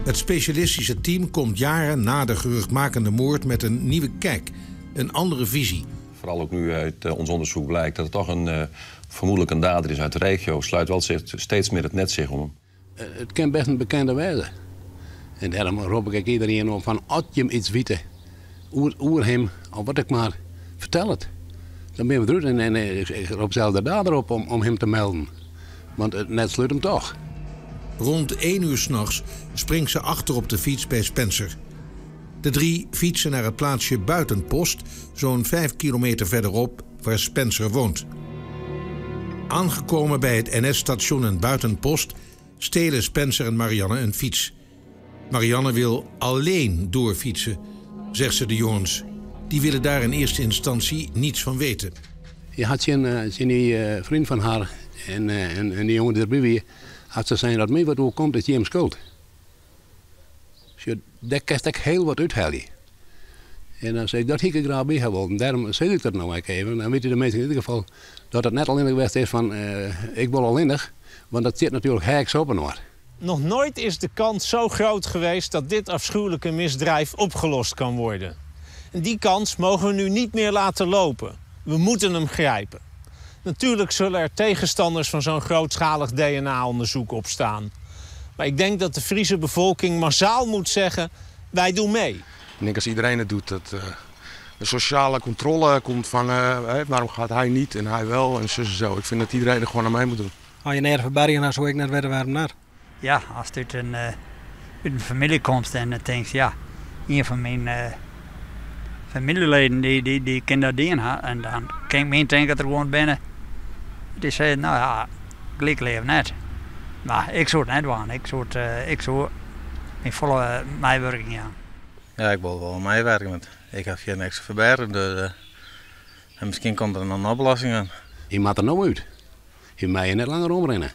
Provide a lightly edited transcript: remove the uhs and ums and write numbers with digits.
Het specialistische team komt jaren na de geruchtmakende moord met een nieuwe kijk, een andere visie. Vooral ook nu uit ons onderzoek blijkt dat het toch een, vermoedelijk een dader is uit de regio, sluit wel steeds meer het net zich om hem. Het kan best een bekende wezen. En daarom roep ik iedereen op van, als je hem iets weet, oer hem, of wat ik maar, vertel het. Dan ben je eruit en ik roep zelf de dader op om hem te melden. Want het net sluit hem toch. Rond 1 uur 's nachts springt ze achter op de fiets bij Spencer. De drie fietsen naar het plaatsje Buitenpost, zo'n 5 kilometer verderop, waar Spencer woont. Aangekomen bij het NS-station in Buitenpost stelen Spencer en Marianne een fiets. Marianne wil alleen doorfietsen, zegt ze de jongens. Die willen daar in eerste instantie niets van weten. Je had zijn die vriend van haar en die jongen die erbij was, had ze zijn dat mij wat overkomt, is James schuld. Dus daar kan ik heel wat uithalen. En dan zei ik, dat had ik graag bij hebben. En daarom zei ik dat nou ook even. Dan weten de mensen in ieder geval dat het net alleen geweest is van ik wil alleenig. Want dat zit natuurlijk haaks op en oor. Nog nooit is de kans zo groot geweest dat dit afschuwelijke misdrijf opgelost kan worden. En die kans mogen we nu niet meer laten lopen. We moeten hem grijpen. Natuurlijk zullen er tegenstanders van zo'n grootschalig D N A-onderzoek opstaan. Maar ik denk dat de Friese bevolking massaal moet zeggen, wij doen mee. Ik denk als iedereen het doet, dat de sociale controle komt van hè, waarom gaat hij niet en hij wel en zo en zo. Ik vind dat iedereen er gewoon aan mee moet doen. Als je nergens verbergen, dan zou ik net weten waarom naar. Ja, als het uit een familie komt en dan denk je, ja, een van mijn familieleden die kan dat doen. En dan kan ik me denken dat er gewoon binnen. Die zei, nou ja, ik leef net. Maar ik zou het net doen. Ik zou mijn volle meewerking aan. Ja, ik wil wel meewerken, want ik heb hier niks te verbergen. Dus en misschien komt er nog een oplossing aan. Je moet er nou uit. Je mag je net langer omrennen.